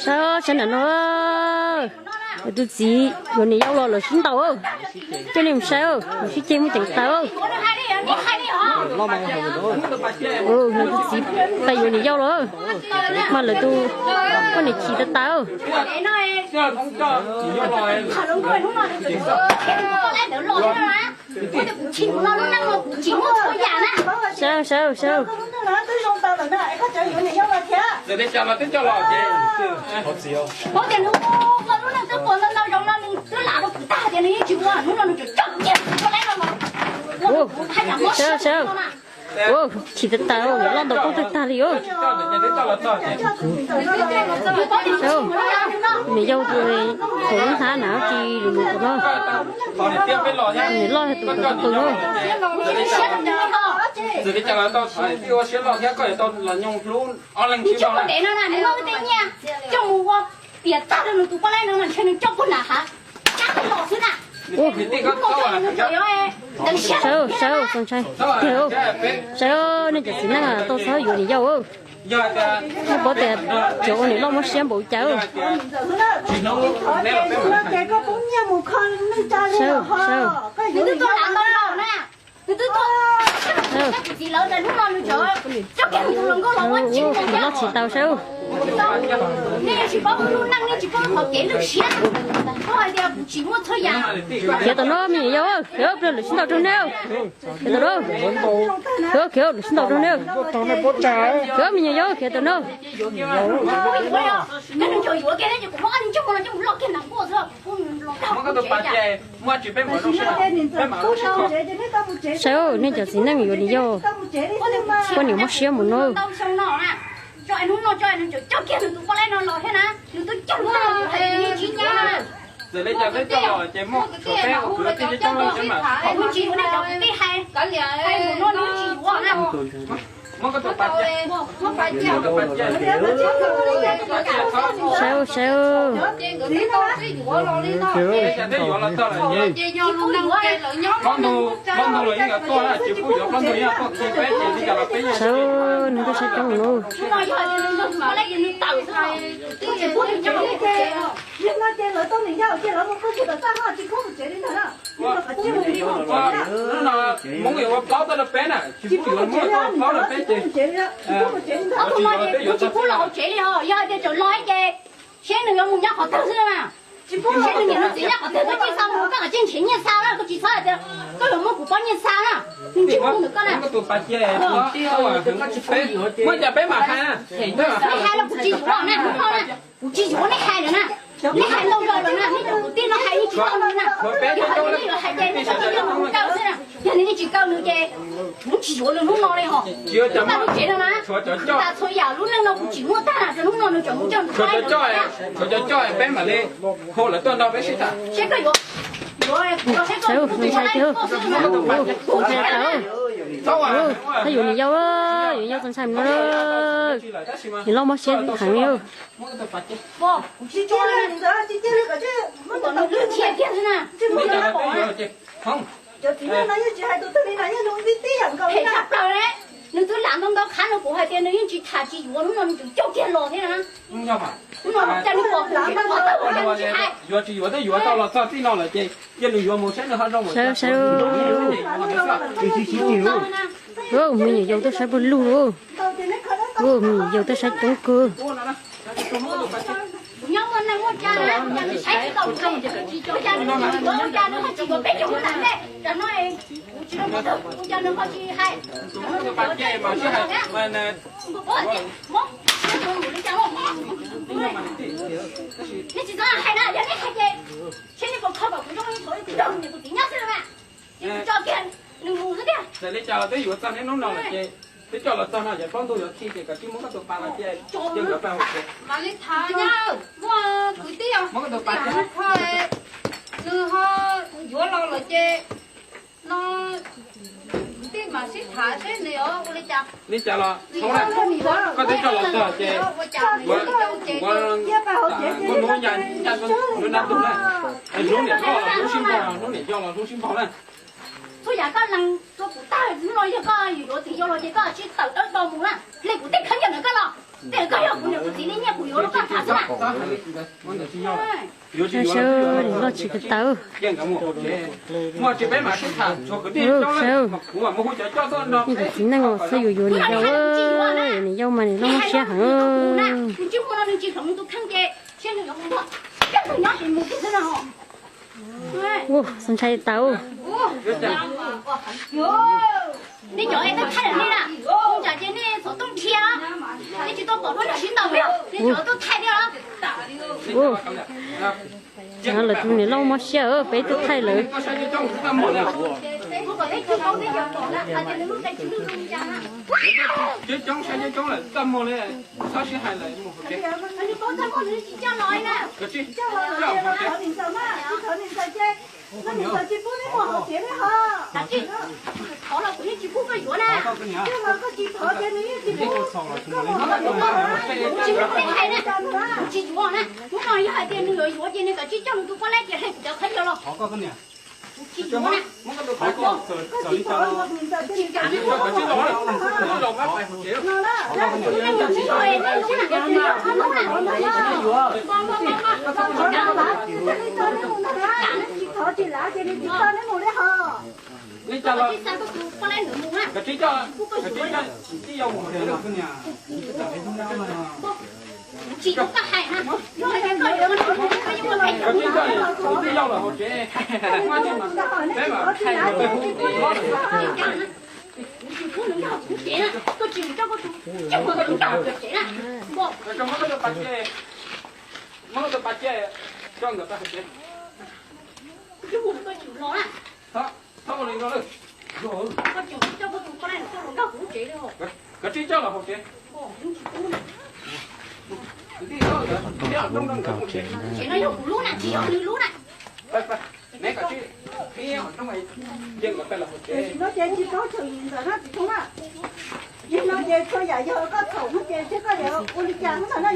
Saib, saib nram no, lawv tus txiv yuav niam yau los lawv sib ntaus. Coj nej mus saib, sib ceg muaj ceem tawv. Lawv tus txiv pais yuav niam yau los, mas lawv tus poj niam chim tawv tawv. Saib, saib, saib. Saib, saib. Ua, chim tag tag, loj ntaus koob tag tag li os. Niam yau tus thaum lub hnab na tsis lus lus tom no. Niam loj tus tus tus no. Saib, saib, txaus ntshai tiag. Saib, nej cov txiv neej tau txhob yuav niam yau. Nej paub tias cov ua niam loj mob siab npaum cas. Saib, saib. Loj tsis tau saib. Khiav tom no me nyuam yau, khiav pliag lwm sib ntaus rau nej. Khiav tom no, khiav, khiav lwm sib ntaus rau nej. Khiav me nyuam yau, khiav tom no. Saib, nej cov txiv neej yuav niam yau, poj niam mob siab mus no. Saib, saib. Saib, nws tuaj saib coob no. Hmoob yuav ua plaub tuaj rau peb na, tsis pub yuav muab tuaj plaub rau peb ces tsis pub los hauv tsev li os, yog hais tias tseem los ces seb nws yuav mus nyob qhov twg xwb na. Seb nws niam nws txiv nyob qhov twg, koj ciaj xa mus, koj qhov ciaj nrhiav nyiaj xa na, koj tsis txhob hais tias koj yuav muab kuv poj niam xa na. Nws tsis pub ntawm koj na. Muaj cas peb mam hais na, peb mam hais los kuv tsis yuav na, kuv tsis yuav na. Kuv tsis yuav, nej hais lawm na, nej hais ntau zaus lawm na, nej cov kwv tij no hais yeej tsis tau nws na. Yog hais tias nej yuav hais ces nej txhob coj nws mus kaw xwb na. Yog nws yeej tsis kaw nws ces kuv tsis yuav nws hnub no li hos. Tag lub tsev no na, tas txhua yam lub neej no kuv tsis muaj tag na, hnub no nws tseem mus coj nws. Tshuav cov coj, peb mam li hu lawv tuaj nrog peb sib tham. Seb koj yuav, seb koj yuav, txhob yuav niam yau, yuav yau txaus ntshai no, niam loj mob siab heev li. Nws twb lam ntau ntau qhab no kuv hais tias nws yeej tsis tham tsis yuav, hnub no nws tseem coj kiag los thiab na. Hnub no cas nws pom kuv tsis tau qhov twg, nws tsis hais. Yuav tsis yuav twb yuav tau los txog txij no lawm ces cia nws yuav mus saib nws ho zoo. Saib, saib. Me nyuam yaus tuaj saib puag lug. Me nyuam yaus tuaj saib coob kawg. Kuv nyob muaj neeg muaj tsa na, cas nws saib tsis tau kuv, ua cas nws ho tsis yuav peb caug lub nram ntej, tam no kuv tsis tau muaj tug, ua cas nws ho tsis hais. Nej tsis txhob hais na, yog nej hais ces seb nej puas kho kom kuv zoo li thaum ib tug niam kuv txiv nyob xwb na. Ces kuv tso kiag nws mus xwb tiag. Txawm li cas los twb yuav txog niaj hnub no lawm ces twb coj los txog no ces plaub ntug yuav khi ces koj cia li muab koj tus pas los ces cia nkawd pab hauv tsev. Mam li tham na, muaj kwv tij os, muab koj tus pas, nws ho yuav los lawm ces no kwv tij mam sib tham seb nws yuav ua li cas. Li cas los txhob na, koj twb coj los txog ces muab hnub nyoog ncaj lub nab ntug na, hnub niam hlob los hnub sib npaug, hnub niam yau los hnub sib npaug na. Txhua yam koj lees rau kuv tag, hnub no yog koj yuav tus yau los ces koj sib tawm dawb do mus na, hle kuv tej khaub ncaws ntawm koj los. Tej koj yog kuv niam kuv txiv li nyiaj kuv yuav rau koj tham xwb na. Saib sawb, niam loj tsis kawg tawv. Sawb, niam txiv neej os, xwb yuav yuav niam yau, yuav niam yau mas niam loj mob siab heev. Ua, xav ntshai tas. Nej cov es twb thaij lawm ne na, tsam ces nej xov tooj dhia, nej tsis tau pom duab nram sib ntaus, nej cov twb thaij thiab. Lawv tus niam loj mob siab, peb twb thaij lawm. Thov los kuv yeej tsis pub koj yuav na. Koj tsis thov ces nws yeej tsis pub. Kuv tsis muaj teeb hais na, kuv tsis yuav na. Hnub no yog hais tias nws yuav yuav ces nws kom tsib caug nws tus poj laib tias hleej kuv cov khaub ncaws los. Kuv tsis yuav na. Koj tsis thov, koj tsis thov. Tsis thov tsis lav ces nws tsis tso neb mus li ho. Koj tsis xa koj tus poj laib ntawd mus na. Koj tsis yuav na. Tsis yuav koj hais na. Yog hais tias koj yuav no, koj yuav ua phem. Kuv tsis pub nws nyob kuv tsev na, koj tsis mus coj koj tus coj mus nyob kuv tsev na. Muab koj tus pas ces, muab koj tus pas ces, coj nkawd tau hauv tsev. Koj tsis mus koj tsis los na. Txhob ua li no lawm. Koj tsis coj koj tus poj laib coj los nyob kuv tsev li os. Koj tsis coj los hauv tsev. Tsev no yog kuv lub na, tsis yog nws lub na. Neb kom tsib, ib qhov rooj, ces nkawd peb los hauv tsev. Tam sim no ces tsis tau cheem ntawm no tsis tau na. Tam sim no ces txhua yam yog koj txhaum no ces koj yuav ua li cas ntawd na.